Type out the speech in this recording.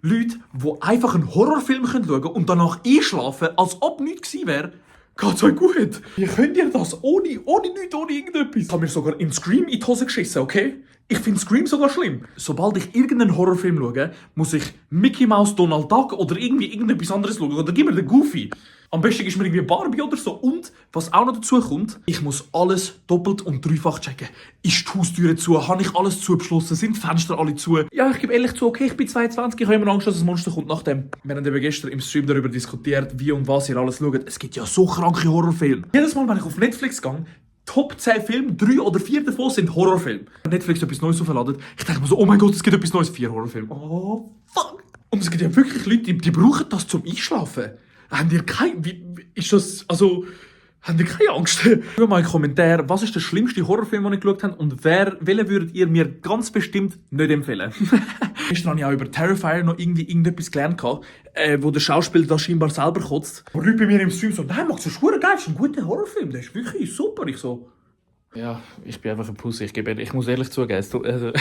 Leute, die einfach einen Horrorfilm schauen können und danach einschlafen, als ob nichts gewesen wäre. Geht's euch gut? Wie könnt ihr das ohne nichts, ohne irgendetwas? Ich habe mir sogar in Scream in die Hose geschissen, okay? Ich finde Scream sogar schlimm. Sobald ich irgendeinen Horrorfilm schaue, muss ich Mickey Mouse, Donald Duck oder irgendwie irgendetwas anderes schauen. Oder gib mir den Goofy. Am besten ist mir irgendwie Barbie oder so. Und, was auch noch dazu kommt, ich muss alles doppelt und dreifach checken. Ist die Haustüre zu? Habe ich alles zugeschlossen? Sind die Fenster alle zu? Ja, ich gebe ehrlich zu, okay, ich bin 22, ich habe immer Angst, dass ein Monster kommt nach dem. Wir haben eben gestern im Stream darüber diskutiert, wie und was ihr alles schaut. Es gibt ja so kranke Horrorfilme. Jedes Mal, wenn ich auf Netflix gehe, Top 10 Filme, 3 oder 4 davon sind Horrorfilme. Wenn Netflix etwas Neues aufladet, ich denke mir so, oh mein Gott, es gibt etwas Neues, 4 Horrorfilme. Oh, fuck. Und es gibt ja wirklich Leute, die brauchen das zum Einschlafen. Habt ihr ist das, also, habt ihr keine Angst? Schreibt mal in den Kommentaren, was ist der schlimmste Horrorfilm, den ihr geschaut habt und welchen würdet ihr mir ganz bestimmt nicht empfehlen? Gestern habe ich auch über Terrifier noch irgendetwas gelernt, wo der Schauspieler da scheinbar selber kotzt. Und Leute bei mir im Stream so, nein, Max, das ist verdammt geil, das ist ein guter Horrorfilm, der ist wirklich super. Ich so, ja, ich bin einfach ein Pussy, ich muss ehrlich zugeben.